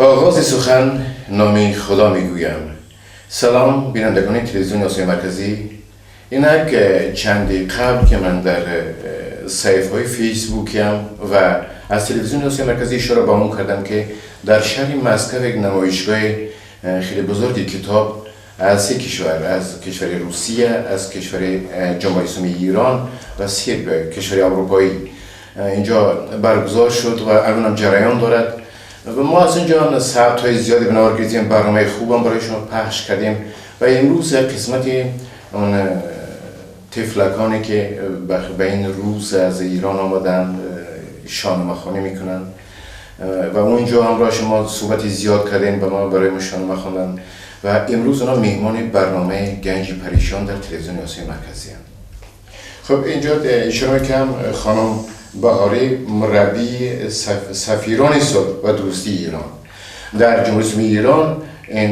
Оғози сухан номи Худо мегӯям. Салом, бинандагони телевизиони Осиёи Марказӣ. Инак чанде қабл ки ман дар саҳифаҳои фейсбукиам ва аз телевизиони Осиёи Марказӣ ишора ба он кардам, ки дар шаҳри Москав як намоишгоҳи хеле бузурги китоб аз се кишвар, аз кишвари Русия, аз кишвари Ҷумҳурии Исломии Ирон ва се кишвари аврупоӣ инҷо баргузор шуд ва алонам ҷараён дорад ва мо аз инҷо сабтҳои зиёде ба навор гирифтем, барномаи хубам барои шумо пахш кардем ва имрӯз як қисмати он тифлаконе ки ба ин рӯз аз Ирон омаданд, шоҳномахонӣ мекунанд ва онҷо ҳамроҳ шумо суҳбати зиёд кардем, ба мо барои мо шоҳнома хонданд ва имрӯз онҳо меҳмони барномаи Ганҷи Паришон дар телевизиони Осиёи Марказианд. Хуб, инҷо ишора мекунам, хонум Баҳорӣ, мураббии сафирони сулҳ ва дӯстии Ирон дар Ҷумҳурии Исломии Ирон. Ин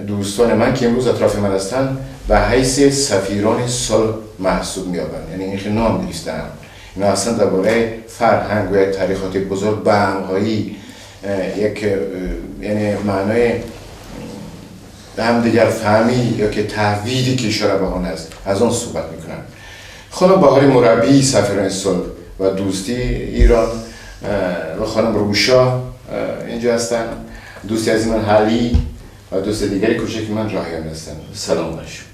дӯстони ман ки имрӯз атрофи ман ҳастанд, ба ҳайси сафирони сулҳ маҳсуб меёбанд, яъне ин хеле ном гирифтаанд. Ино аслан дар бораи фарҳанг ва як таърихоти бузург ба ҳамғоӣ як, яъне маънои ҳамдигарфаҳмӣ ё ки таҳвиде ки ишора ба он аст, аз он суҳбат мекунанд. Хонум Баҳори, мураббии сафирони сулҳ ва дӯстии Ирон, ва хонум Рӯшо инҷо ҳастанд, дӯсти азизи ман Ҳалӣ ва дӯсти дигари کوچک من راهیان هستند. سلام بر شما.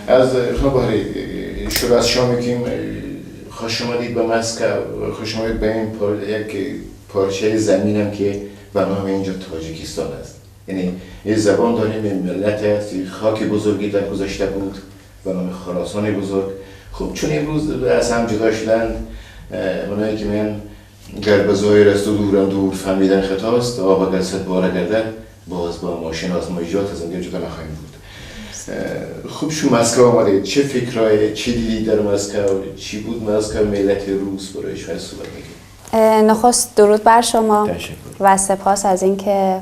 از خانم بهاری شروع از شما میکنیم. خوش آمدید به مسکو، خوش آمدید به این یک پارچه زمینم که به نام اینجا تاجیکستان است. یعنی یه زبان داریم، یه ملت است، یه خاک بزرگی در گذشته بود به نام خراسان بزرگ. خب، چون امروز از هم جدا شدن، اونایی که من گر به ظاهر از تو دورم دور فهمیدن خطاست، آب اگر صد باره گردد باز با ما آشناست. ما ایجاد از هم جدا نخواهیم بود. خوب، شو مسکو آمده، چه فکرهای، چی دیدی در مسکو؟ چی بود مسکو، ملت روس؟ برای شما صحبت می‌کنیم. نخست درود بر شما تشکر. و سپاس از اینکه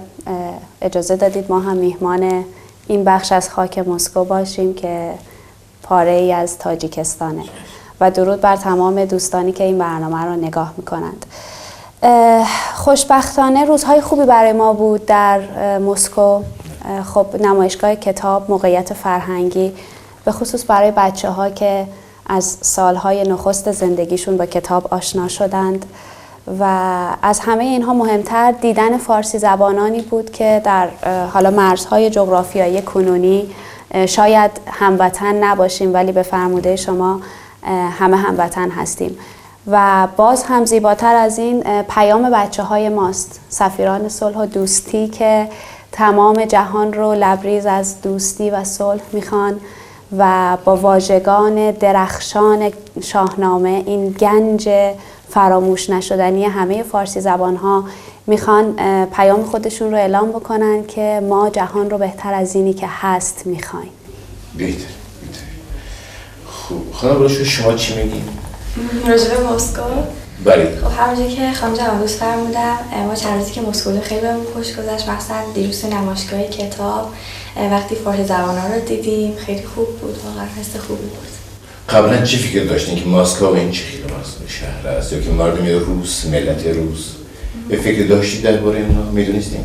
اجازه دادید ما هم میهمان این بخش از خاک مسکو باشیم که پاره ای از تاجیکستانه و درود بر تمام دوستانی که این برنامه رو نگاه میکنند. خوشبختانه روزهای خوبی برای ما بود در مسکو. خب، نمایشگاه کتاب، موقعیت فرهنگی، به خصوص برای بچه ها که از سالهای نخست زندگیشون با کتاب آشنا شدند و از همه اینها مهمتر دیدن فارسی زبانانی بود که در حالا مرزهای جغرافیایی کنونی شاید هموطن نباشیم، ولی به فرموده شما همه هموطن هستیم و باز هم زیباتر از این پیام بچه های ماست، سفیران صلح و دوستی که تمام جهان رو لبریز از دوستی و صلح میخوان و با واژگان درخشان شاهنامه، این گنج فراموش نشدنی همه فارسی زبان ها، میخوان پیام خودشون رو اعلام بکنن که ما جهان رو بهتر از اینی که هست میخوایم. بهتر بهتر. خوب، خانم روشو، شما چی میگین؟ راجع به مسکو؟ بله. خب، همونجور که خانم جوان دوست فرمودن، ما چند روزی که مسکو بودیم خیلی بهمون خوش گذشت. مخصوصا دیروز نمایشگاه کتاب، وقتی فارسی زبانا رو دیدیم خیلی خوب بود، واقعا حس خوبی بود. قبلا چی فکر داشتین که مسکو این چه خیلی شهر است یا که مردم روس، ملت روس، یه فکر داشتید درباره اونا؟ میدونستین؟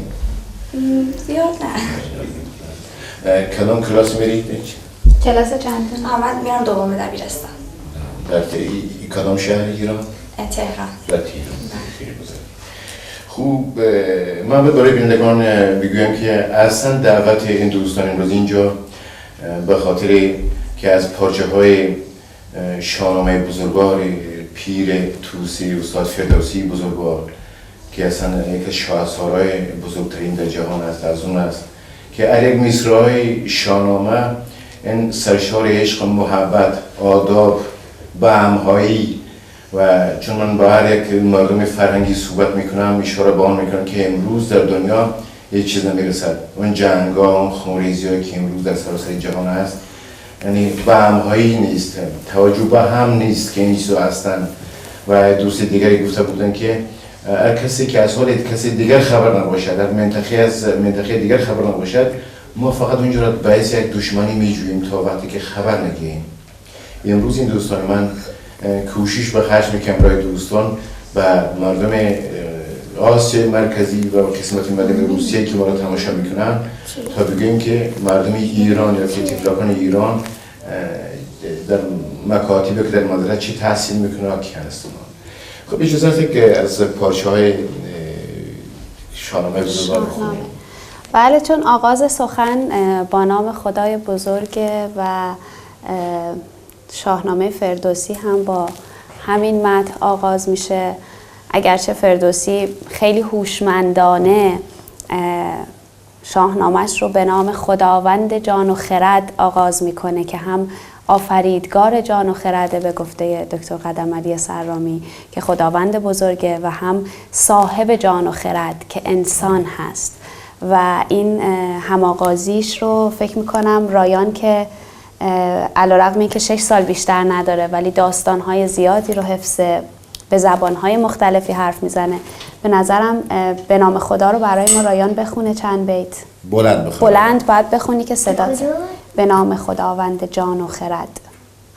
زیاد نه. کدام کلاس میرید؟ کلاس چندم؟ من میرم دوم دبیرستان. در کدام شهر ایران؟ تهران. در تهران. خیلی بزرگ. خوب، من برای بینندگان بگویم که اصلا دعوت این دوستان امروز اینجا به خاطر که از پارچه های شاهنامه بزرگوار پیر توسی، استاد فردوسی بزرگوار که اصلا یک از شاهکارهای بزرگترین در جهان است، از اون است که هر یک مصرع‌های شاهنامه این سرشار عشق، محبت، آداب، بهم‌هایی و چون من با هر یک مردم فرهنگی صحبت میکنم، اشاره به آن میکنم که امروز در دنیا یک چیز نمیرسد، اون جنگا، اون خونریزی که امروز در سراسر جهان است، یعنی بهم‌هایی نیست، توجه به هم نیست که این چیزا هستن. و دوست دیگری گفته بودن که هر کسی که از حال کسی دیگر خبر نباشد، در منطقه از منطقه دیگر خبر نباشد، ما فقط اونجا را باعث یک دشمنی میجوییم تا وقتی که خبر نگیریم. امروز این دوستان من کوشش به خرج میکنم برای دوستان و مردم آسیای مرکزی و قسمت مردم روسیه که ما را تماشا میکنن تا بگیم که مردم ایران یا که تفلاکان ایران در مکاتب که در مدرسه چی تحصیل میکنه کی هستن. خب اجازه که از پارچه های شاهنامه بزرگ بخونیم. بله، چون آغاز سخن با نام خدای بزرگ و شاهنامه فردوسی هم با همین متن آغاز میشه. اگرچه فردوسی خیلی هوشمندانه شاهنامه‌اش رو به نام خداوند جان و خرد آغاز میکنه که هم آفریدگار جان و خرده به گفته دکتر قدمعلی سرامی که خداوند بزرگه و هم صاحب جان و خرد که انسان هست. و این هماغازیش رو فکر میکنم رایان که علیرغم اینکه 6 سال بیشتر نداره ولی داستانهای زیادی رو حفظ، به زبانهای مختلفی حرف میزنه، به نظرم به نام خدا رو برای ما رایان بخونه چند بیت. بلند بخونه. بلند باید بخونی که صدات. به نام خداوند جان و خرد.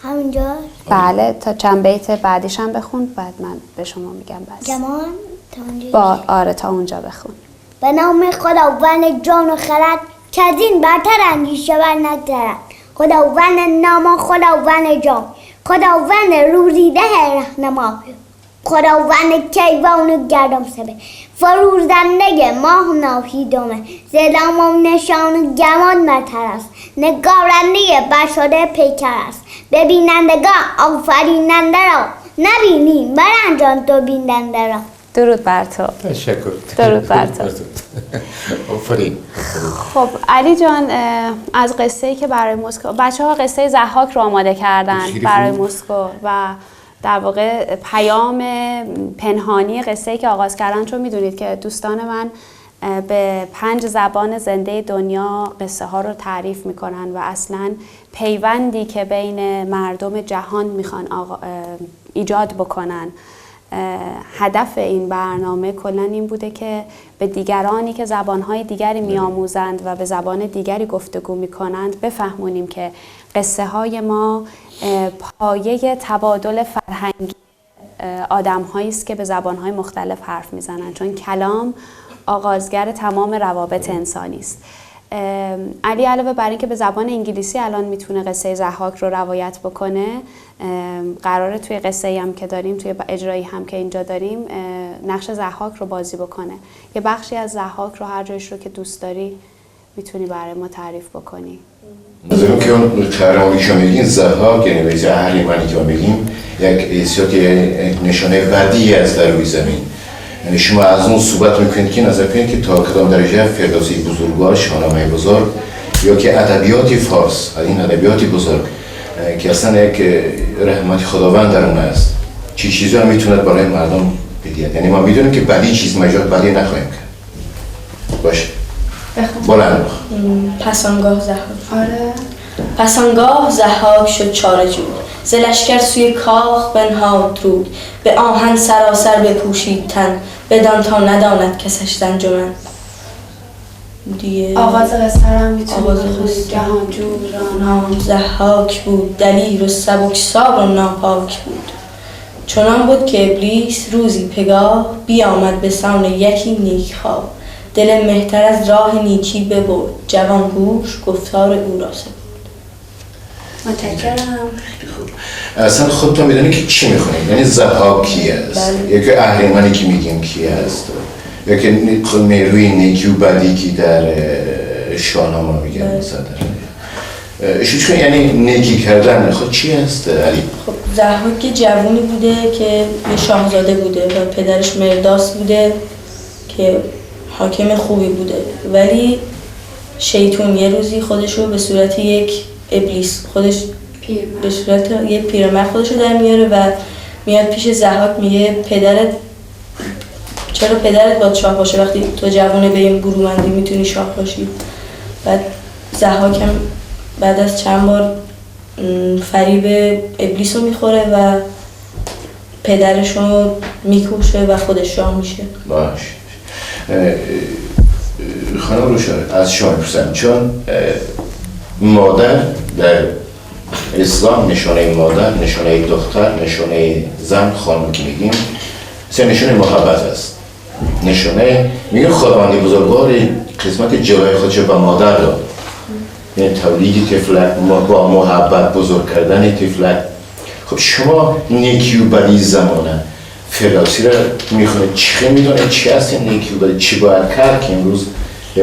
همینجا؟ بله، تا چند بیت بعدیش هم بخون، بعد من به شما میگم بس. جمان تا اونجا؟ آره تا اونجا بخون. به نام خداوند جان و خرد که از این برتر اندیشه بر نگذرد. خداوند نام خداوند جان، خداوند روزیده رهنما، خداوند کیوان و گردم سبه، فروزنده ماه ناهیدمه، زلام و نشان و گمان برتر است، نگارنده برشده پیکر است. ببینندگان آفریننده را نبینیم برانجان تو بیننده را. درود بر تو. تشکر. درود بر تو. آفرین. خب علی جان، از قصه‌ای که برای مسکو بچه‌ها قصه ضحاک رو آماده کردن برای مسکو و در واقع پیام پنهانی قصه‌ای که آغاز کردن، چون میدونید که دوستان من به 5 زبان زنده دنیا قصه ها رو تعریف میکنن و اصلاً پیوندی که بین مردم جهان میخوان ایجاد بکنن. هدف این برنامه کلاً این بوده که به دیگرانی که زبانهای دیگری میآموزند و به زبان دیگری گفتگو میکنند بفهمونیم که قصه های ما پایه تبادل فرهنگی آدم‌هایی است که به زبانهای مختلف حرف میزنند، چون کلام آغازگر تمام روابط انسانی است. علی علاوه بر اینکه به زبان انگلیسی الان میتونه قصه ضحاک رو روایت بکنه، قراره توی قصه‌ای هم که داریم، توی اجرایی هم که اینجا داریم، نقش ضحاک رو بازی بکنه. یه بخشی از ضحاک رو هر جایش رو که دوست داری میتونی برای ما تعریف بکنی. نظرم که اون قهرمانی که میگین ضحاک، یعنی به اهریمنی که میگیم، یک حیثیت، یک نشانه بدی از در روی زمین. یعنی شما از اون صحبت میکنید که نظر کنید که تا کدام درجه فردوسی بزرگوار، شاهنامه بزرگ یا که ادبیات فارس، این ادبیات بزرگ که اصلا یک رحمت خداوند در اون است، چی چیزی هم میتوند برای مردم بدید. یعنی ما میدونیم که بدی چیز مجال بدی نخواهیم کرد. باشه بلند بخون. پس آنگاه ضحاک. آره. پس آنگاه ضحاک شد چاره جوی، ز لشکر سوی کاخ بنهاد روی، به آهن سراسر بپوشید تن، بدان تا نداند کسش ز انجمن. دیگه آغاز قصه رو هم میتونی بخونی. جهانجوی نام ضحاک بود، دلیر و سبکسار و ناپاک بود. چنان بود که ابلیس روزی پگاه، بیامد به سان یکی نیک خواه. دل مهتر از راه نیکی ببرد، جوان گوش گفتار او را سپرد. متشکرم. خوب. اصلا خودتون میدونی که چی میخونید، یعنی ضحاک کی است، یا که اهریمنی که میگیم کی است، یا که نیروی نیکی و بدی که در شاهنامه میگن مثلا. چون یعنی نیکی کردن خود چی است علی؟ خب ضحاک جوونی بوده که یه شاهزاده بوده و پدرش مرداس بوده که حاکم خوبی بوده، ولی شیطون یه روزی خودش رو به صورت یک ابلیس، خودش به صورت یه پیرمرد خودش رو در میاره و میاد پیش ضحاک میگه پدرت چرا پدرت باید شاه باشه وقتی تو جوونه به این برومندی میتونی شاه باشی. بعد ضحاک هم بعد از چند بار فریب ابلیس رو میخوره و پدرش رو میکشه و خودش شاه میشه. باش خانم روشا، از شما میپرسم چون مادر در اسلام نشانه مادر، نشانه دختر، نشانه زن، خانم که میگیم، سه نشانه محبت است. نشانه میگه خداوند بزرگوار قسمت جلای خودش به مادر داد، یعنی تولید طفلک با محبت بزرگ کردن طفلک. خب شما نیکی و بدی زمانه فردوسی رو میخونه، چه میدونه چی هست نیکی و بدی، چی باید کرد که امروز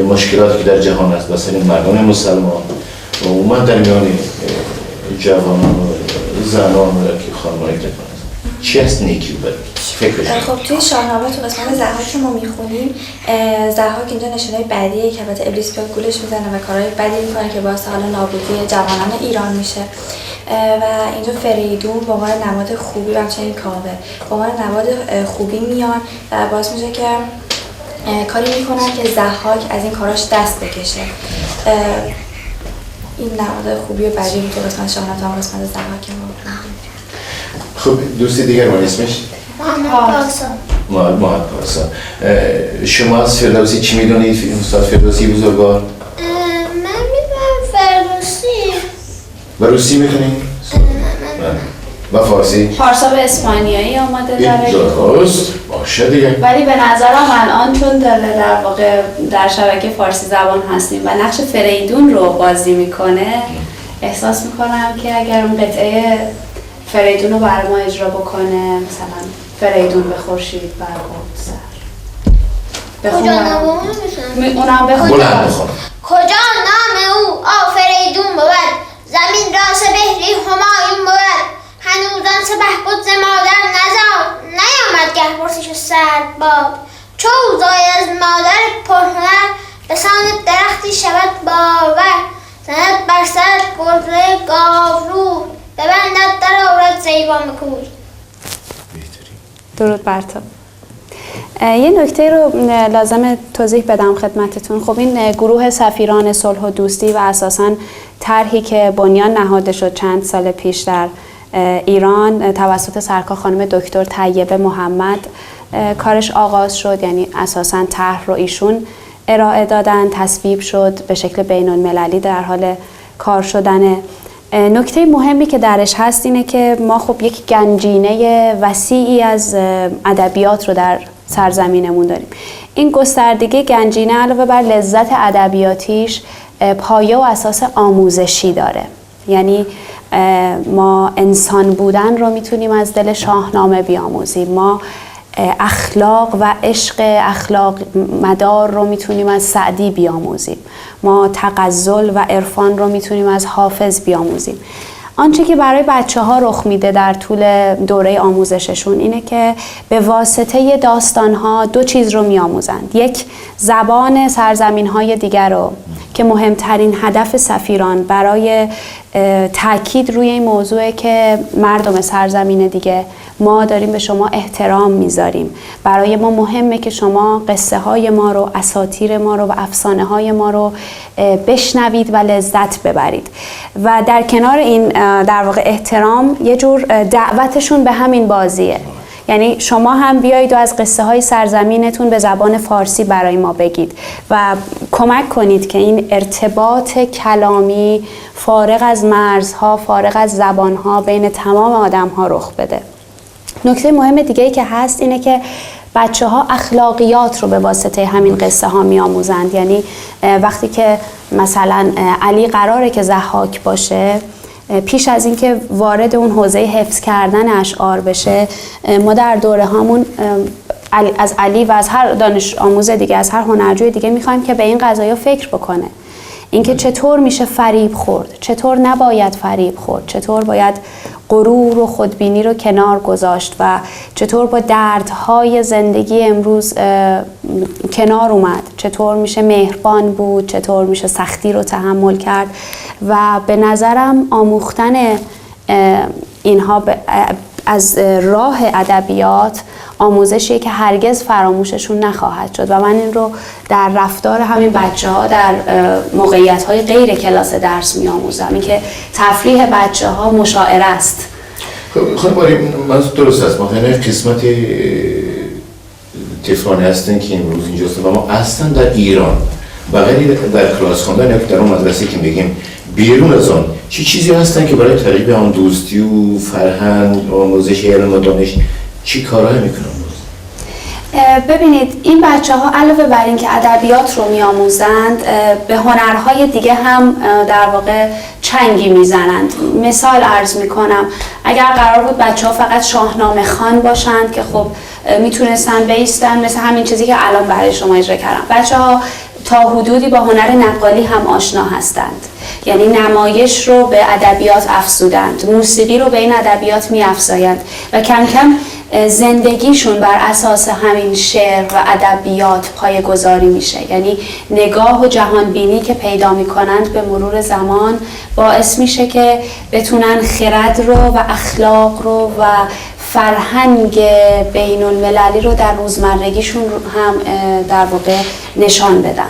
مشکلاتی که در جهان است مثلا مردم مسلمان و عموما در میان جوانان و زنان و که خانمانی که چی هست نیکی و بدی؟ خب توی شاهنامه تو قسمت ضحاک که ما میخونیم، ضحاک اینجا نشونه بدیه که البته ابلیس به گولش میزنه و کارهای بدی میکنه که باعث حالا نابودی جوانان ایران میشه و اینجا فریدون به عنوان نماد خوبی و همچنین کاوه به عنوان نماد خوبی میان و باعث میشه که کاری میکنن که ضحاک از این کاراش دست بکشه. این نماد خوبی و بدی تو قسمت شاهنامه تا قسمت ضحاک ما. خب دوستی دیگر من اسمش؟ محمد پارسا. محمد پارسا. شما از فردوسی چی میدونید؟ استاد فردوسی بزرگوار؟ من میدونم فردوسی. و روسی میخونید؟ و فارسی؟ پارسا به اسپانیایی آماده داره. درست باشه دیگه. ولی به نظرم الان چون در واقع در شبکه فارسی زبان هستیم و نقش فریدون رو بازی میکنه، احساس میکنم که اگر اون قطعه فریدون رو برای ما اجرا بکنه، مثلا فریدون به خورشید بربرد سر. کجا نام اون اونم بخون. کجا نام او آفریدون بود، زمین را سپهری همایون بود. هنوز آن سپهبد ز مادر نزاد، نیامد گه پرسش سرد باد. چو او زاید از مادر پرهنر، به سان درختی شود بارور. زند بر سر گرزه گاو، ببندد در آورد زیبان کوی. درود بر تو. یه نکته رو لازم توضیح بدم خدمتتون. خب این گروه سفیران صلح و دوستی و اساساً طرحی که بنیان نهاده شد چند سال پیش در ایران توسط سرکار خانم دکتر طیبه محمد کارش آغاز شد، یعنی اساساً طرح رو ایشون ارائه دادن، تصویب شد، به شکل بین المللی در حال کار شدنه. نکته مهمی که درش هست اینه که ما خب یک گنجینه وسیعی از ادبیات رو در سرزمینمون داریم. این گستردگی گنجینه علاوه بر لذت ادبیاتیش پایه و اساس آموزشی داره. یعنی ما انسان بودن رو میتونیم از دل شاهنامه بیاموزیم، ما اخلاق و عشق اخلاق مدار رو میتونیم از سعدی بیاموزیم، ما تغزل و عرفان رو میتونیم از حافظ بیاموزیم. آنچه که برای بچه ها رخ میده در طول دوره آموزششون اینه که به واسطه داستان ها دو چیز رو میاموزند. یک، زبان سرزمین های دیگر رو که مهمترین هدف سفیران برای تاکید روی این موضوعه که مردم سرزمین دیگه، ما داریم به شما احترام میذاریم، برای ما مهمه که شما قصه های ما رو، اساطیر ما رو و افسانه های ما رو بشنوید و لذت ببرید. و در کنار این در واقع احترام، یه جور دعوتشون به همین بازیه، یعنی شما هم بیایید و از قصه های سرزمینتون به زبان فارسی برای ما بگید و کمک کنید که این ارتباط کلامی فارغ از مرزها، فارغ از زبانها بین تمام آدمها رخ بده. نکته مهم دیگه‌ای که هست اینه که بچه‌ها اخلاقیات رو به واسطه همین قصه ها می‌آموزند. یعنی وقتی که مثلا علی قراره که ضحاک باشه، پیش از اینکه وارد اون حوزه حفظ کردن اشعار بشه، ما در دوره هامون از علی و از هر دانش آموز دیگه، از هر هنرجوی دیگه می‌خوایم که به این قضایا فکر بکنه. اینکه چطور میشه فریب خورد، چطور نباید فریب خورد، چطور باید غرور و خودبینی رو کنار گذاشت و چطور با دردهای زندگی امروز کنار اومد، چطور میشه مهربان بود، چطور میشه سختی رو تحمل کرد. و به نظرم آموختن اینها از راه ادبیات آموزشیه که هرگز فراموششون نخواهد شد و من این رو در رفتار همین بچه‌ها در موقعیت‌های غیر کلاس درس می‌آموزم، اینکه تفریح بچه‌ها مشاعره است. خب باری من درست است، ما خیلی قسمت طفلانی هستن که امروز اینجاست و ما اصلا در ایران بغیر در کلاس خواندن یا در اون مدرسه که میگیم بیرون از آن چه چیزی هستن که برای ترغیب آن دوستی و فرهنگ و آموزش علم و دانش چی کارهایی میکنن؟ ببینید این بچه ها علاوه بر اینکه ادبیات رو میآموزند، به هنرهای دیگه هم در واقع چنگی میزنند. مثال عرض میکنم، اگر قرار بود بچه ها فقط شاهنامه خوان باشند که خب میتونستن بیستن، مثل همین چیزی که الان برای شما اجرا کردم، بچه ها تا حدودی با هنر نقالی هم آشنا هستند، یعنی نمایش رو به ادبیات افزودند، موسیقی رو به این ادبیات می‌افزایند و کم کم زندگیشون بر اساس همین شعر و ادبیات پایه‌گذاری میشه. یعنی نگاه و جهانبینی که پیدا میکنند به مرور زمان باعث میشه که بتونن خرد رو و اخلاق رو و فرهنگ بین المللی رو در روزمرگیشون هم در واقع نشان بدن.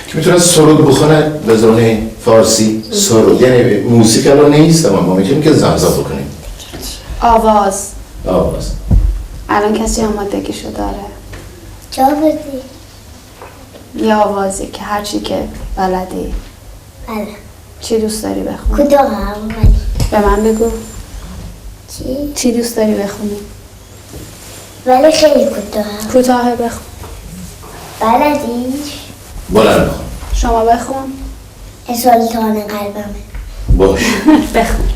که میتونه سرود بخونه به زبان فارسی؟ سرود یعنی موسیقی رو نیست، اما ما میتونیم که زمزمه بکنیم. آواز. آواز. الان کسی آمادگیشو داره؟ چه آوازی؟ یه آوازی که هرچی که بلدی. بله. چی دوست داری بخونی؟ کدوم اولی؟ به من بگو. چی؟ چی دوست داری بخونی؟ ولی خیلی کوتاه. کوتاه بخون. بلدیش؟ بلند بخون. شما بخون. سلطان قلبمه. باش. بخون.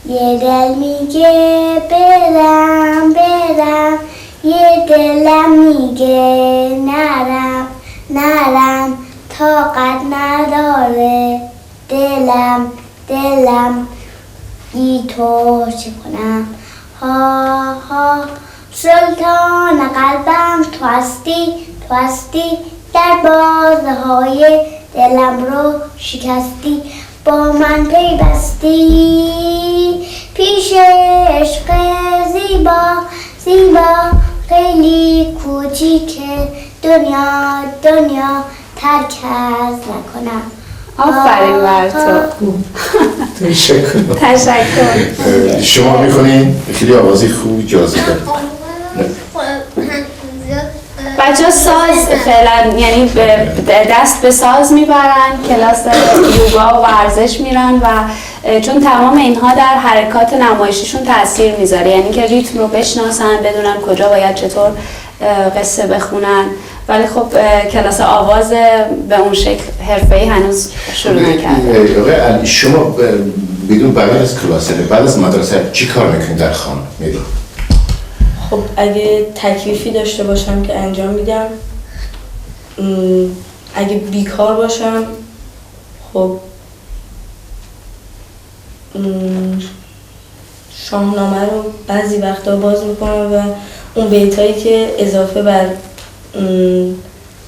یه دل میگه برم برم، یه دلم میگه نرم نرم، طاقت نداره دلم دلم، بی تو چه کنم ها ها، سلطان قلبم تو هستی تو هستی، در بازهای دلم رو شکستی، با من پیوستی، پیش عشق زیبا زیبا، خیلی کوچیکه دنیا دنیا، ترک از نکنم. آفرین بر تو. تشکر. تشکر. شما میخونین خیلی آوازی خوب جاذبه. بچه ها ساز فعلا، یعنی دست به ساز میبرن، کلاس یوگا و ورزش میرن و چون تمام اینها در حرکات نمایشیشون تاثیر میذاره، یعنی که ریتم رو بشناسن، بدونن کجا باید چطور قصه بخونن. ولی خب کلاس آواز به اون شکل حرفه‌ای هنوز شروع نکرده. آقای علی، شما بدون بعد از کلاس، بعد از مدرسه چی کار میکنید در خانه؟ میدید؟ خب اگه تکلیفی داشته باشم که انجام میدم، اگه بیکار باشم خب شاهنامه رو بعضی وقتا باز میکنم و اون بیتایی که اضافه بر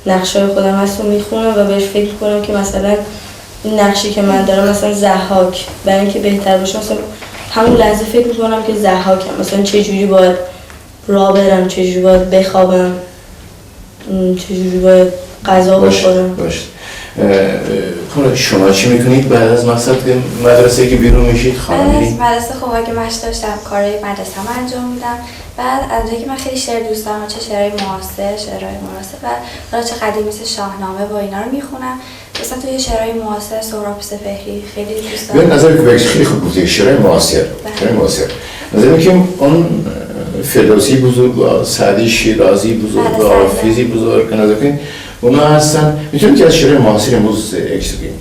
نقشای خودم هست رو میخونم و بهش فکر کنم که مثلا این نقشی که من دارم، مثلا ضحاک، برای اینکه بهتر باشه مثلا همون لحظه فکر میکنم که ضحاکم، مثلا چه جوری باید راه برم، چه جوری باید بخوابم، چه جوری باید غذا بخورم. باشه. شما چی میکنید بعد از مقصد مدرسه که بیرون میشید؟ خانه میرید؟ بعد از مدرسه خب اگه مشق داشتم کارهای مدرسه هم انجام میدم. بعد از اونجایی که من خیلی شعر دوست دارم، چه شعرهای معاصر، شعرهای معاصر و حالا چه قدیمی مثل شاهنامه و اینا رو میخونم. مثلا توی شعرهای معاصر سهراب سپهری خیلی دوست دارم. به نظر که خیلی خوب گفتی، شعرهای معاصر. شعرهای معاصر. نظر که اون فردوسی بزرگ، سعدی شیرازی بزرگ، حافظی بزرگ، نظر کنید اونا هستن. میتونید که از شعرهای معاصر امروز یک چیز بگیم؟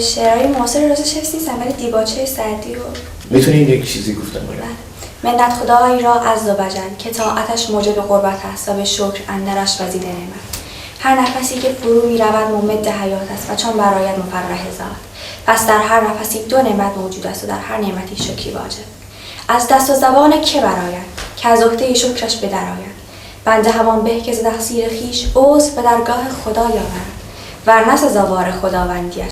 شعرهای معاصر راستش حفظ نیستم، ولی دیباچه سعدی رو میتونید یک چیزی گفتن باشه. منت خدای را عز و جل که طاعتش موجب قربت است و به شکر اندرش وزیده نعمت. هر نفسی که فرو می رود ممد حیات است و چون براید مفرح زاد. پس در هر نفسی دو نعمت موجود است و در هر نعمتی شکری واجب. از دست و زبان که براید که از عهده شکرش به در آید. بنده همان به که ز تقصیر خویش عذر به درگاه خدا یاورد، ورنه سزاوار خداوندیش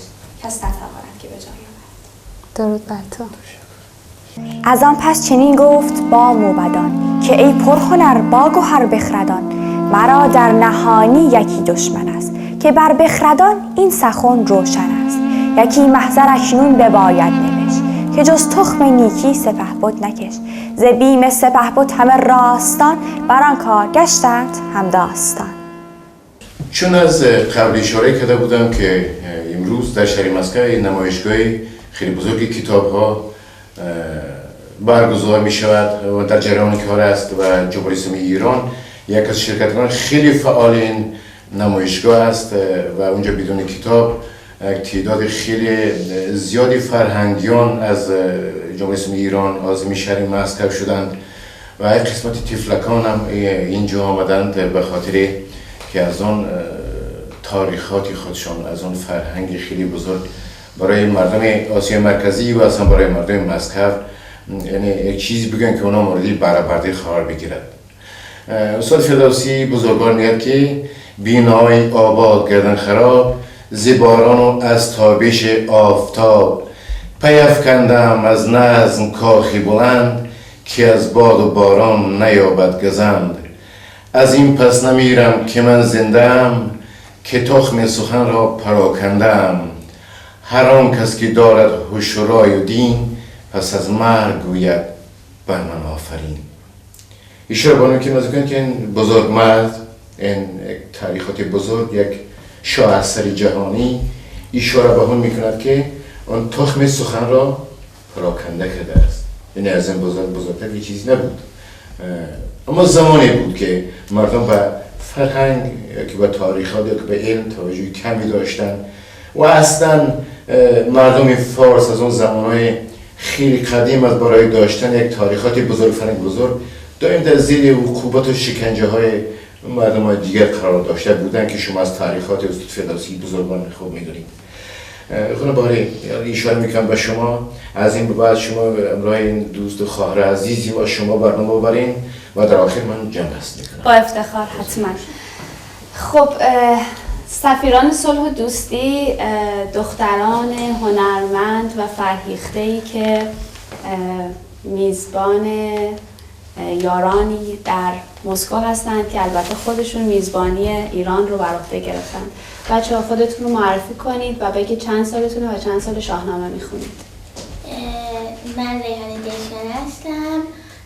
کس نتواند که به جای آورد. درود بر تو. از آن پس چنین گفت با موبدان که ای پرهنر با گهر بخردان، مرا در نهانی یکی دشمن است که بر بخردان این سخن روشن است. یکی محضر اکنون بباید نوشت که جز تخم نیکی سپهبد نکش. ز بیم سپهبد همه راستان، بر آن کار گشتند هم داستان. چون از قبل اشاره کرده بودم که امروز در شهر مسکو نمایشگاه خیلی بزرگ کتاب ها برگزار می شود و در جریان کار است و جمهوری اسلامی ایران یک از شرکت‌کنندگان خیلی فعال این نمایشگاه است و اونجا بدون کتاب تعداد خیلی زیادی فرهنگیان از جمهوری اسلامی ایران عازم شهر مسکو شدند و یک قسمت طفلکان هم اینجا آمدند به خاطر که از آن تاریخات خودشان، از آن فرهنگ خیلی بزرگ برای مردم آسیا مرکزی و اصلا برای مردم مسکو، یعنی یک چیز بگن که اونا مورد بهره قرار بگیرد. استاد فردوسی بزرگوار میگه که بینای آباد گردن خراب، ز باران و از تابش آفتاب، پی افکندم از نظم کاخی بلند، که از باد و باران نیابد گزند. از این پس نمیرم که من زنده، که تخم سخن را پراکندم. هر آن کس که دارد هوش و رای و دین، پس از مرگ گوید بر من آفرین. اشاره بانو که مذکر که این بزرگ مرد، این تاریخات بزرگ، یک شاه اثر جهانی، اشاره به اون میکند که آن تخم سخن را پراکنده کرده است. یعنی از این بزرگتر یه چیزی نبود. اما زمانی بود که مردم به فرهنگ یا که به تاریخات یا که به علم توجه کمی داشتن و اصلا مردم فارس از اون زمانهای خیلی قدیم از برای داشتن یک تاریخات بزرگ، فرهنگ بزرگ، دائم در زیر عقوبات و شکنجه های مردم های دیگر قرار داشته بودن که شما از تاریخات استاد فردوسی بزرگان خوب میدونید. خانم بهاری، اشاره میکنم به شما، از این به بعد شما همراه این دوست و خواهر عزیزی با شما برنامه ببرین و در آخر من جمع بست میکنم. با افتخار حتما. خب سفیران صلح و دوستی، دختران هنرمند و فرهیخته‌ای که میزبان یارانی در مسکو هستند که البته خودشون میزبانی ایران رو بر عهده گرفتن. بچه‌ها خودتون رو معرفی کنید و بگید چند سالتونه و چند سال شاهنامه میخونید. من ریحانه دشنه هستم،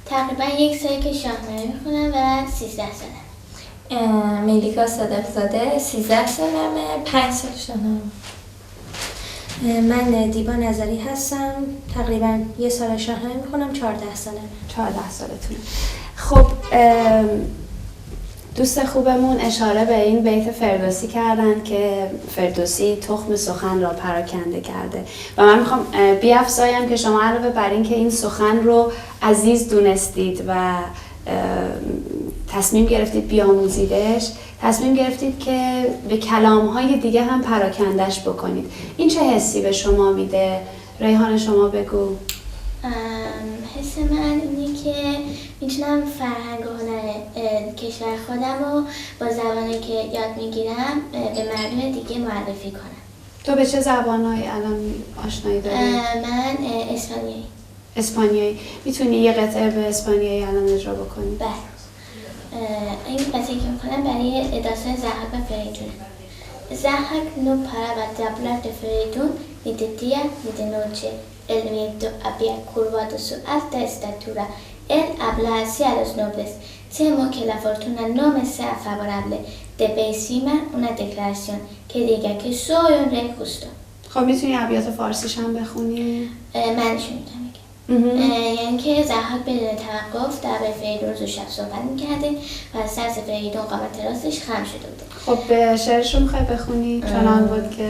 تقریبا 1 ساله که شاهنامه میخونم و 13 سالم. ملیکا صادقزاده، 13 سالمه، 5 سال شاهنامه. من دیبا نظری هستم، تقریبا 1 سال شاهنامه میخونم، 14 سالمه. 14 سالتونه. خب دوست خوبمون اشاره به این بیت فردوسی کردن که فردوسی تخم سخن را پراکنده کرده و من میخوام بیافزایم که شما علاوه بر این که این سخن رو عزیز دونستید و تصمیم گرفتید بیاموزیدش، تصمیم گرفتید که به کلام‌های دیگه هم پراکندش بکنید. این چه حسی به شما میده؟ ریحان شما بگو. حس من اینه که میتونم فرهنگ و هنر کشور خودم رو با زبانی که یاد میگیرم به مردم دیگه معرفی کنم. تو به چه زبانهایی الان آشنایی داری؟ من اسپانیایی. اسپانیایی. میتونی یه قطعه به اسپانیایی الان اجرا بکنی؟ بله. این قطعه که میکنم برای داستان ضحاک و فریدونه. Zahak no paraba de hablar de Feridun ni de día ni de noche. El viento había curvado su alta estatura. Él habla así a los nobles. Temo que la fortuna no me sea favorable. Debéis firmar una declaración que diga que soy un rey justo. خب میتونی ابیات فارسیش هم بخونی؟ منشون میتونم بگم. یعنی که ضحاک بدون توقف در فریدون روز و شب صحبت میکرده و از ترس فریدون قامت راستش خم شده بوده. خب شعرش رو میخوای بخونی؟ چنان بود که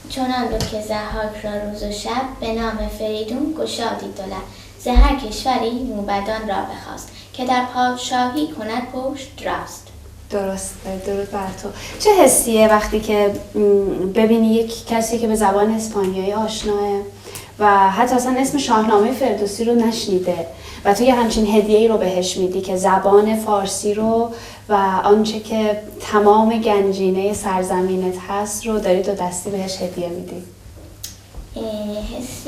چنان بود که ضحاک را روز و شب به نام فریدون گشادی دو لب. ز هر کشوری موبدان را بخواست که در پادشاهی کند پشت راست. درسته، درود بر تو. چه حسیه وقتی که ببینی یک کسی که به زبان اسپانیایی آشناه و حتی اصلا اسم شاهنامه فردوسی رو نشنیده و تو یه همچین هدیه‌ای رو بهش میدی که زبان فارسی رو و آنچه که تمام گنجینه سرزمینت هست رو داری دو دستی بهش هدیه میدی؟ حس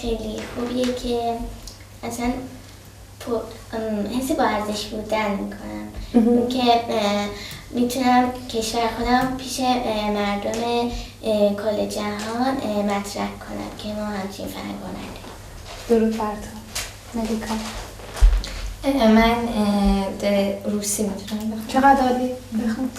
خیلی خوبیه که اصلا حس با ارزش بودن میکنم که میتونم کشور خودم پیش مردم کل جهان مطرح کنم که ما همچین فرهنگ هنر داریم. درود بر تو ملیکا. من روسی میتونم بخونم. چقدر عالی، بخون.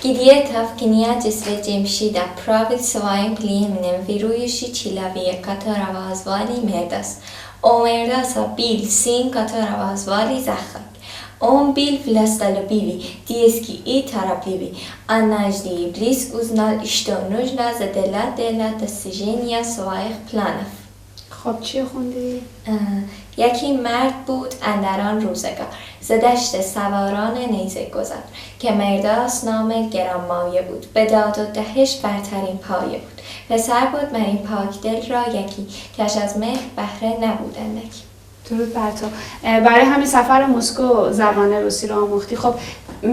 Гидиетов князь Джемшида правил своим племенем верующий человек, которого звали Мердас. У Мердаса был сын, которого звали Захак. Он был властолюбивый, дерзкий и торопливый. Однажды Иблис узнал, что нужно сделать для достижения своих планов. خب چی خوندی؟ یکی مرد بود اندر آن روزگار، ز دشت سواران نیزه گذار، که مرداس نام گرانمایه بود، به داد و دهش برترین پایه بود. پسر بود مر این پاک دل را یکی، کش از مهر بهره نبود اندکی. درود بر تو. برای همین سفر مسکو زبان روسی رو آموختی. خب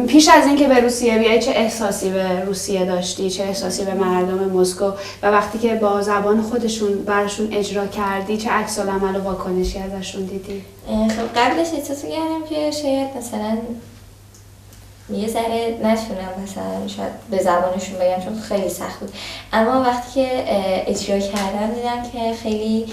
پیش از اینکه به روسیه بیای چه احساسی به روسیه داشتی؟ چه احساسی به مردم مسکو؟ و وقتی که با زبان خودشون براشون اجرا کردی چه عکس العمل و واکنشی ازشون دیدی؟ خب قبلش احساس کردم که شاید مثلا یه ذره نتونم مثلا شاید به زبانشون بگم چون خیلی سخت بود، اما وقتی که اجرا کردم دیدم که خیلی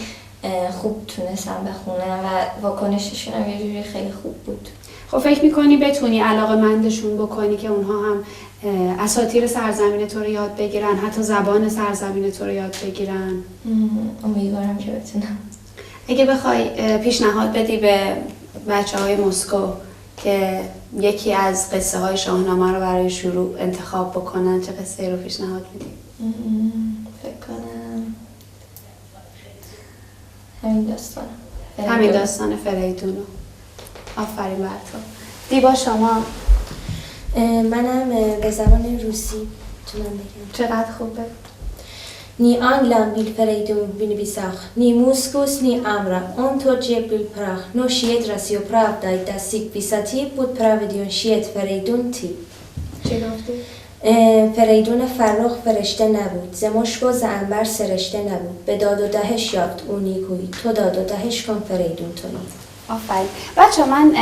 خوب تونستم بخونم و واکنششون هم یه جوری خیلی خوب بود. خب فکر میکنی بتونی علاقه‌مندشون بکنی که اونها هم اساطیر سرزمین تو رو یاد بگیرن، حتی زبان سرزمین تو رو یاد بگیرن؟ امیدوارم که بتونم. اگه بخوای پیشنهاد بدی به بچه‌های مسکو که یکی از قصه های شاهنامه رو برای شروع انتخاب بکنن، چه قصه رو پیشنهاد میدی؟ فکر کنم همین داستان. همین داستان فریدونو. آفرین بر تو. دیبا شما؟ منم به زبان روسی میتونم بگم. چقدر خوبه. Ни ангелам был Ферейдун в небесах, ни мускус, ни амра, он тот же был прах, но щедростью правдой достиг высоты, будь праведен щедр Ферейдун ты. چی گفتی؟ فریدون فرخ فرشته نبود، ز مشک و ز عنبر سرشته نبود، به داد و دهش یافت او نیکویی، تو داد و دهش کن فریدون تویی. آفرین. بچه من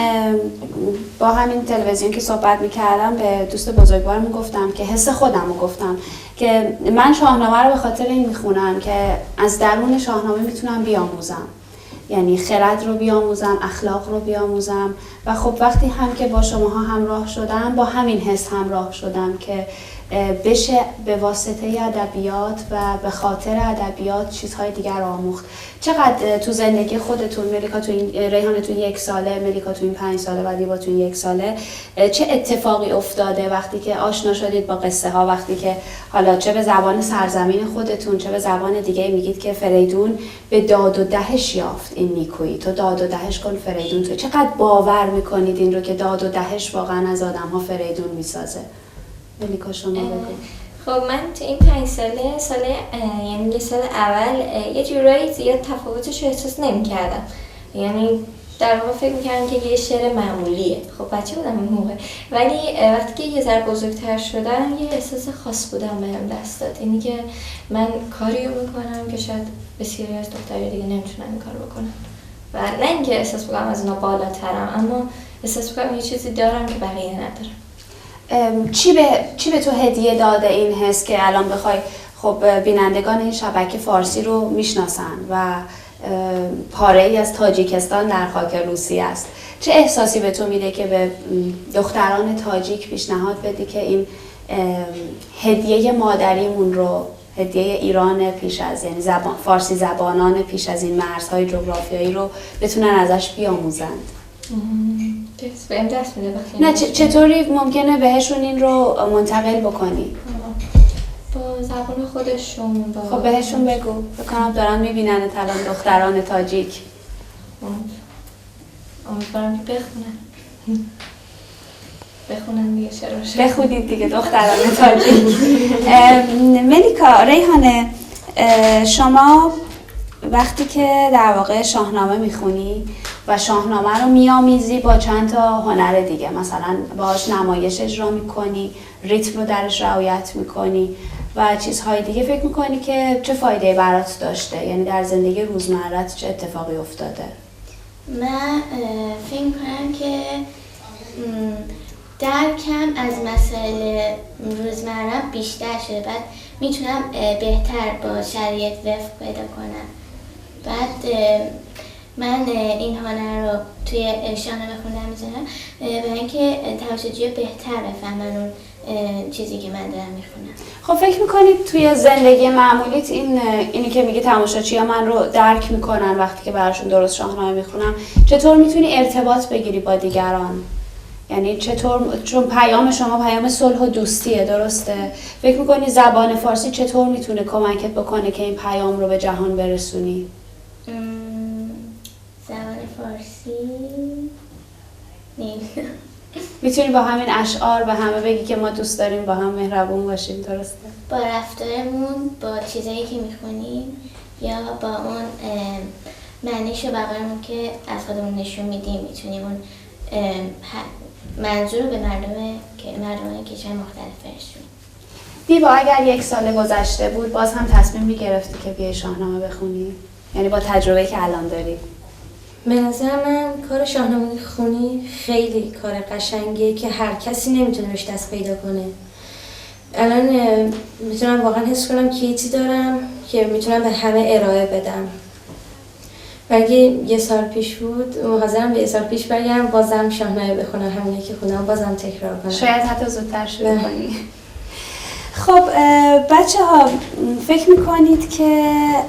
با همین تلویزیون که صحبت میکردم به دوست بزرگوارم گفتم که حس خودم رو گفتم که من شاهنامه رو به خاطر این میخونم که از درون شاهنامه میتونم بیاموزم، یعنی خرد رو بیاموزم، اخلاق رو بیاموزم. و خب وقتی هم که با شماها همراه شدم با همین حس همراه شدم که بشه به واسطه ادبیات و به خاطر ادبیات چیزهای دیگر رو آموخت. چقدر تو زندگی خودتون، ملیکا تو این، ریحانه تو این 1 ساله، ملیکا تو این 5 ساله و دیبا تو این 1 ساله، چه اتفاقی افتاده وقتی که آشنا شدید با قصه ها، وقتی که حالا چه به زبان سرزمین خودتون چه به زبان دیگه میگید که فریدون به داد و دهش یافت این نیکویی، تو داد و دهش کن فریدون تو، چقدر باور میکنید این رو که داد و دهش واقعا از آدم ها فریدون میسازه؟ ملیکا شما بگو. خب من تو این 5 ساله، یعنی یه سال اول یه جورایی زیاد تفاوتش رو احساس نمی‌کردم، یعنی در واقع فکر می‌کردم که یه شعر معمولیه. خب بچه بودم اون موقع، ولی وقتی که یه ذره بزرگتر شدم یه احساس خاص بودم بهم دست داد، اینی که من کاری رو می‌کنم که شاید بسیاری از دخترای دیگه نمی‌تونن این کارو بکنن، و نه اینکه احساس بکنم از اونا بالاترم، اما احساس می‌کنم یه چیزی دارم که بقیه ندارن. چی به تو هدیه داده این حس که الان بخوای، خب بینندگان این شبکه فارسی رو میشناسن و پاره‌ای از تاجیکستان در خاک روسیه است، چه احساسی به تو میده که به دختران تاجیک پیشنهاد بدی که این هدیه مادریمون رو، هدیه ایران پیش از، یعنی زبان فارسی زبانان پیش از این مرزهای جغرافیایی رو بتونن ازش بیاموزند؟ بهم دست میده. نه چطوری ممکنه بهشون این رو منتقل بکنی؟ با زبان خودشون. با خب بهشون بگو، بکنم دارن میبینن الان دختران تاجیک. امیدوارم که بخونن دیگه. چرا بخونید دیگه دختران تاجیک. ملیکا، ریحانه، شما وقتی که در واقع شاهنامه میخونی و شاهنامه رو میامیزی با چند تا هنر دیگه، مثلا باهاش نمایش اجرا میکنی، ریتم رو درش رعایت میکنی و چیزهای دیگه، فکر میکنی که چه فایده برات داشته؟ یعنی در زندگی روزمرت چه اتفاقی افتاده؟ من فکر میکنم که درکم از مسائل روزمره بیشتر شده، بعد میتونم بهتر با شرایط وفق پیدا کنم. بعد من این هنر رو توی شاهنامه خوندن میذارم برای اینکه تماشاچی‌ها بهتر بفهمن اون چیزی که من دارم میخونم. خب فکر میکنید توی زندگی معمولیت اینی که میگی تماشاچی‌ها من رو درک میکنن وقتی که براشون درست شاهنامه میخونم، چطور میتونی ارتباط بگیری با دیگران؟ یعنی چطور، چون پیام شما پیام صلح و دوستیه، درسته؟ فکر میکنی زبان فارسی چطور میتونه کمکت بکنه که این پیام رو به جهان برسونی؟ زبان فارسی نمیدونم. میتونی با همین اشعار به همه بگی که ما دوست داریم با هم مهربون باشیم، درسته؟ با رفتارمون، با چیزایی که میخونیم یا با اون معنیش و وقارمون که از خودمون نشون میدیم میتونیم اون منظور رو به مردم کشور مختلف برسونیم. دیبا اگر یک سال گذشته بود باز هم تصمیم میگرفتی که بیای شاهنامه بخونی؟ یعنی با تجربه که الان داری؟ به نظر من کار شاهنامه خونی خیلی کار قشنگیه که هر کسی نمیتونه بهش دست پیدا کنه. الان میتونم واقعا حس کنم که یه چیزی دارم که میتونم به همه ارائه بدم. اگه یه سال پیش بود حاضرم به یه سال پیش برگردم بازم شاهنامه بخونم، همینه که خوندم بازم تکرار کنم، شاید حتی زودتر شروع کنی. خب بچه ها فکر میکنید که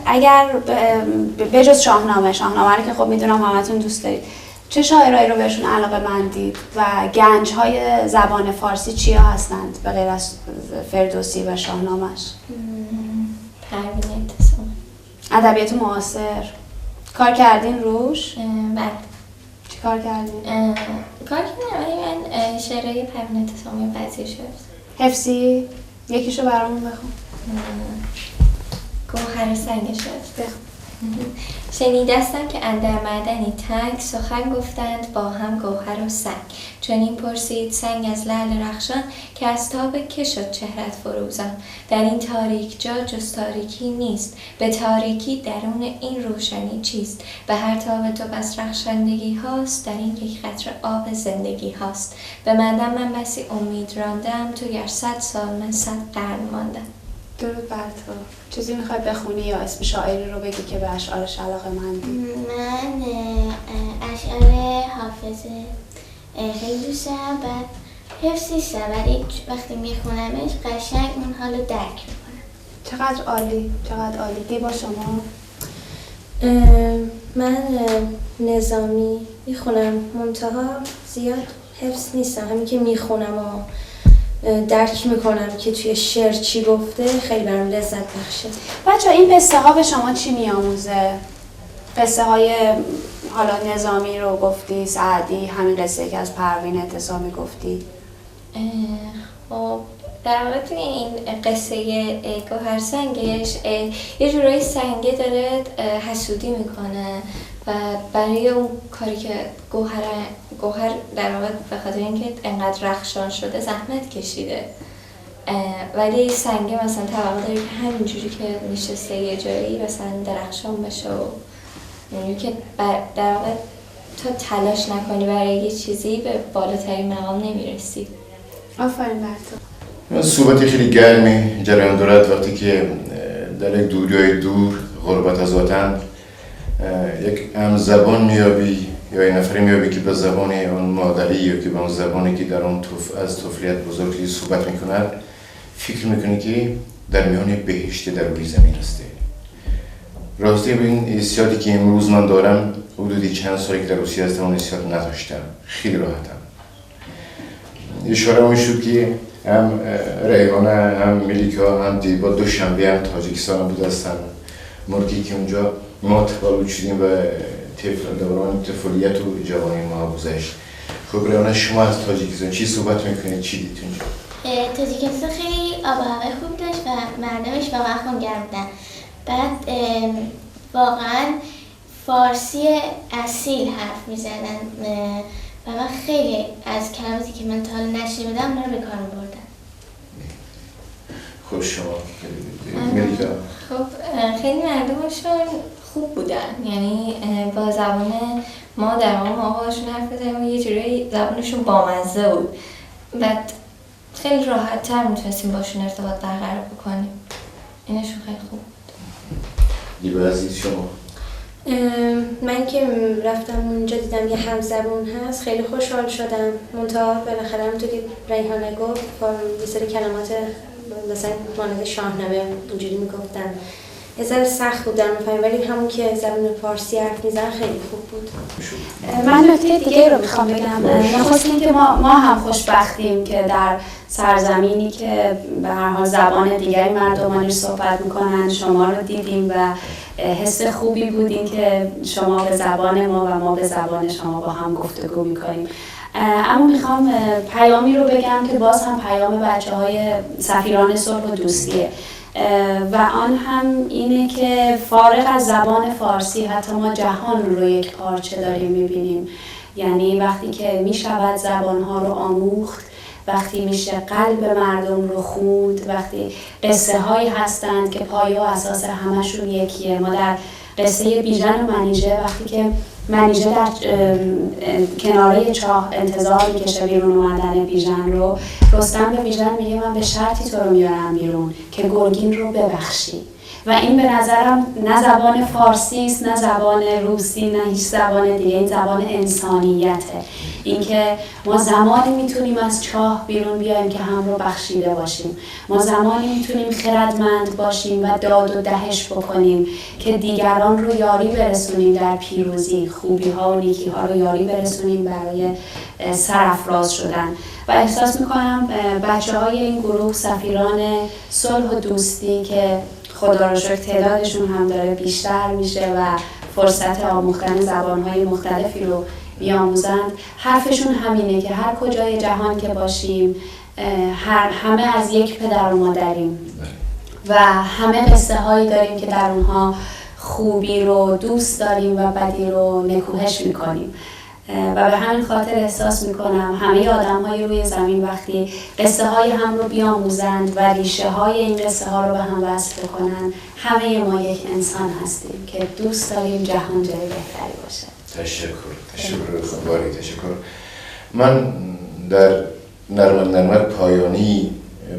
اگر به جز شاهنامه رو که خب میدونم همتون دوست دارید، چه شاعرایی رو بهشون علاقه مندید و گنج های زبان فارسی چیا هستند به غیر از فردوسی و شاهنامه‌اش؟ پروین اعتصامی. ادبیات معاصر کار کردین روش؟ بله. چی کار کردین؟ کار کردم ولی من شعرهای پروین اعتصامی بعضیش حفظ. حفظی؟ یکیشو برامون بخون. گوهر سنگش بخون. شنیدستم که اندر معدنی تنگ، سخن گفتند با هم گوهر و سنگ. چنین پرسید سنگ از لعل رخشان، که از تاب که شد چهرت فروزان. در این تاریک جا جز تاریکی نیست، به تاریکی درون این روشنی چیست. به هر تاب تو بس رخشندگی هاست، در این یک قطره آب زندگی هاست. به معدن من بسی امید راندم، تو گر 100 سال من 100 قرن ماندم. درود بر تو. چیزی میخوای بخونی یا اسم شاعری رو بگی که به اشعارش علاقه مندی؟ من اشعار حافظ خیلی دوست دارم، بعد حفظ نیستم ولی وقتی میخونمش قشنگ اون حالو درک میکنم. چقدر عالی، چقدر عالی. دیبا شما؟ من نظامی میخونم، منتها زیاد حفظ نیستم، همین که میخونم و درک میکنم که توی شعر چی گفته خیلی برام لذت بخشه. بچه این قصه ها به شما چی میآموزه؟ قصه های حالا نظامی رو گفتی، سعدی، همین قصه که از پروین اعتصامی گفتی. خب در واقع توی این قصه گوهر سنگش یه جورایی سنگه داره حسودی میکنه و برای اون کاری که گوهر در واقع به خاطر اینکه انقدر رخشان شده زحمت کشیده، ولی سنگه مثلا توقع داره که همینجوری که نشسته یه جایی مثلا درخشان بشه و یعنی که در واقع تا تلاش نکنی برای یه چیزی به بالاترین مقام نمیرسی. آفرین بر تو. صحبت خیلی گرمی جریان دارد وقتی که در یک دوریای دور، غربت از وطن، یک هم زبان میابی یا یک نفری میابی که به زبان اون مادری یا که به اون زبانی که در اون از طفلیت بزرگی صحبت میکند، فکر میکنی که در میان بهشت در روی زمین هستی. راستی به این حسیاتی که امروز من دارم، حدود چند سالی که در روسیه هستم اون حسیات نداشتم، خیلی راحتم. اشاره میشد که هم ریحانه، هم ملیکا، هم دیبا دوشنبه هم تاجیکستان هم بود هستن. مرگی که اونجا ما تولد شدیم و دوران طفولیت و جوانی ما گذشت. خب ریحانه شما از تاجیکستان چی صحبت میکنید؟ چی دیدید اونجا؟ تاجیکستان خیلی آب و هوای خوب داشت و مردمش واقعا خونگرم بودن. بعد واقعا فارسی اصیل حرف میزدن و من خیلی از کلماتی که من تا حالا نشنیده بودم اونا رو به کار بردم. خب شما ملیکا؟ خب خیلی مردمشون خوب بودن، یعنی با زبان ما در واقع ما باشون حرف بزنیم و یه جورایی زبانشون بامزه بود، بعد خیلی راحت تر میتونستیم باشون ارتباط برقرار بکنیم. اینشون خیلی خوب بود. دیبا عزیز شما؟ من که رفتم اونجا دیدم یه همزبون هست، خیلی خوشحال شدم. منتها بالاخره همونطور که ریحانه گفت یه سری کلمات مثلا مانند شاهنامه اینجوری میگفتن، یه ذره سخت بود در مفاهیم، ولی همون که زبان فارسی حرف میزنن خیلی خوب بود. من نکته دیگه رو میخوام بگم. نخست این که ما هم خوشبختیم که در سرزمینی که به هر حال زبان دیگری مردمانش صحبت میکنن شما رو دیدیم و حس خوبی بود این که شما به زبان ما و ما به زبان شما با هم گفتگو میکنیم. اما میخوام پیامی رو بگم که باز هم پیام بچه های سفیران صلح و دوستیه و آن هم اینه که فارغ از زبان فارسی حتی ما جهان رو یک پارچه داریم میبینیم. یعنی وقتی که میشود زبانها رو آموخت، وقتی میشه قلب مردم رو خوند، وقتی قصه هایی هستند که پایه و اساس همشون یکیه. ما در قصه بیژن و منیژه وقتی که منیژه در کناره چاه انتظار میکشه بیرون اومدن بیژن رو، رستم به بیژن میگه من به شرطی تو رو میارم بیرون که گرگین رو ببخشی. و این به نظرم نه زبان فارسی است، نه زبان روسی، نه هیچ زبان دیگه، این زبان انسانیته. اینکه ما زمانی میتونیم از چاه بیرون بیایم که هم رو بخشیده باشیم، ما زمانی میتونیم خردمند باشیم و داد و دهش بکنیم که دیگران رو یاری برسونیم در پیروزی، خوبی ها و نیکی ها رو یاری برسونیم برای سرافراز شدن. و احساس میکنم بچه های این گروه سفیران صلح و دوستی که خدا رو شکر تعدادشون هم داره بیشتر میشه و فرصت آموختن زبان‌های مختلفی رو می‌آموزند، حرفشون همینه که هر کجای جهان که باشیم همه از یک پدر و مادریم و همه قصه هایی داریم که در اونها خوبی رو دوست داریم و بدی رو نکوهش می‌کنیم. و به همین خاطر احساس میکنم همه آدم های روی زمین وقتی قصه های هم رو بیاموزند و ریشه های این قصه ها رو به هم وصل بکنند، همه ما یک انسان هستیم که دوست داریم جهان جای بهتری باشه. تشکر تشکر. من در نرمت پایانی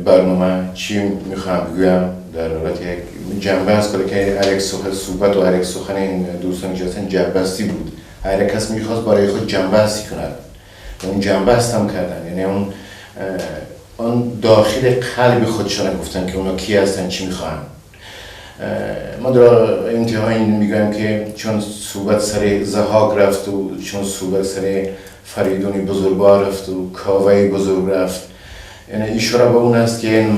برنامه چی میخوام بگویم در حالت یک جنبه است که هر یک صحبت و هر یک سخن این دوستان جاتن جنبستی بود. هر کس میخواست برای خود جنبه‌بستی کند و اون جنبه‌بست هم کردن، یعنی اون داخل قلب خودشان گفتن که اونا کی هستن، چی میخوان. ما در انتهای این میگم که چون صحبت سر ضحاک رفت و چون صحبت سر فریدون بزرگوار رفت و کاوه بزرگ رفت، یعنی اشاره به اون است که این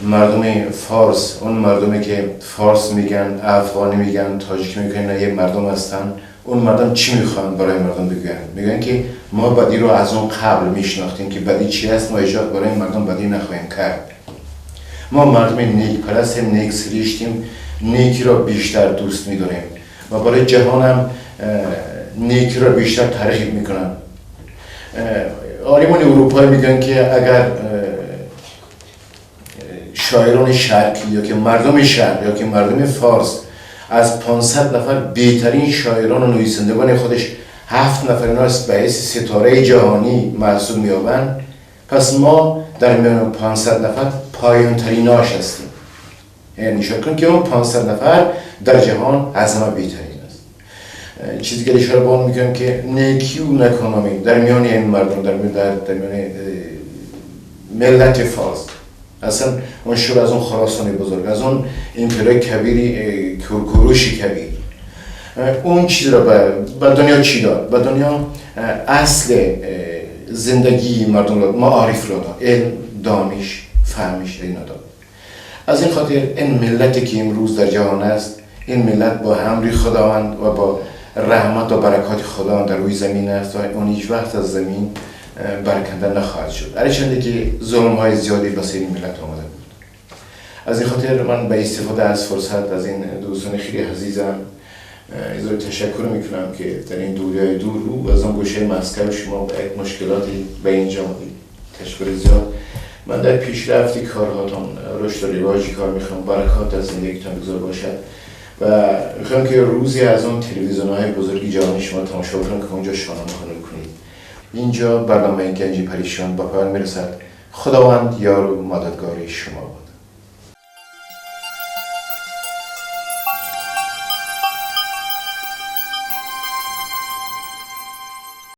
مردم فارس، اون مردمی که فارس میگن، افغانی میگن، تاجیک میگن، یه مردم هستن. اون مردم چی میخوان برای مردم بگن؟ میگن که ما بدی رو از اون قبل میشناختیم که بدی چی است، ما ایجاد برای مردم بدی نخواهیم کرد. ما مردم نیک پرستیم، نیک سریشتیم، نیکی را بیشتر دوست میداریم و برای جهان هم نیکی را بیشتر ترغیب میکنن. عالمان اروپایی میگن که اگر شاعران شرقی یا که مردم شرق یا که مردم فارس از 500 نفر بهترین شاعران و نویسندگان خودش 7 نفر اینا به حیث ستاره جهانی محسوب می‌یابند، پس ما در میان 500 نفر پایین‌تریناش هستیم. یعنی نشان کن که اون 500 نفر در جهان از همه بهترین است. چیزی که اشاره به اون می‌کنم که نیکی و نکونامی در میان این مردم، در میان ملت فارس، اصلا اون شروع از اون خراسان بزرگ، از اون امپراتوری کبیری، کوروش کبیر، اون چیز را به دنیا چی داد؟ به دنیا اصل زندگی مردم را، معارف را داد، علم، دانش، فهمش اینا داد. از این خاطر این ملتی که امروز در جهان است، این ملت با امر خداوند و با رحمت و برکات خداوند در روی زمین است و اون هیچ وقت از زمین برکنده نخواهد شد، هرچند که ظلم های زیادی به سر این ملت آمده بود. از این خاطر من به استفاده از فرصت از این دوستان خیلی عزیزم از تشکر میکنم که در این دوریای دور و از آن گوشه مسکو شما با یک مشکلاتی به اینجا آمدید. تشکر زیاد. من در پیشرفتی کارهاتون، رشد و رواجی کار میخوام، برکات در زندگیتون بگذار باشد و میخوام که روزی از اون تلویزیون های بزرگی جهانی شما تماشا کنم که اونجا شاهنامه کنید. اینجا برنامه گنج پریشان با پایان میرسد. خداوند یار و مددگار شما باد.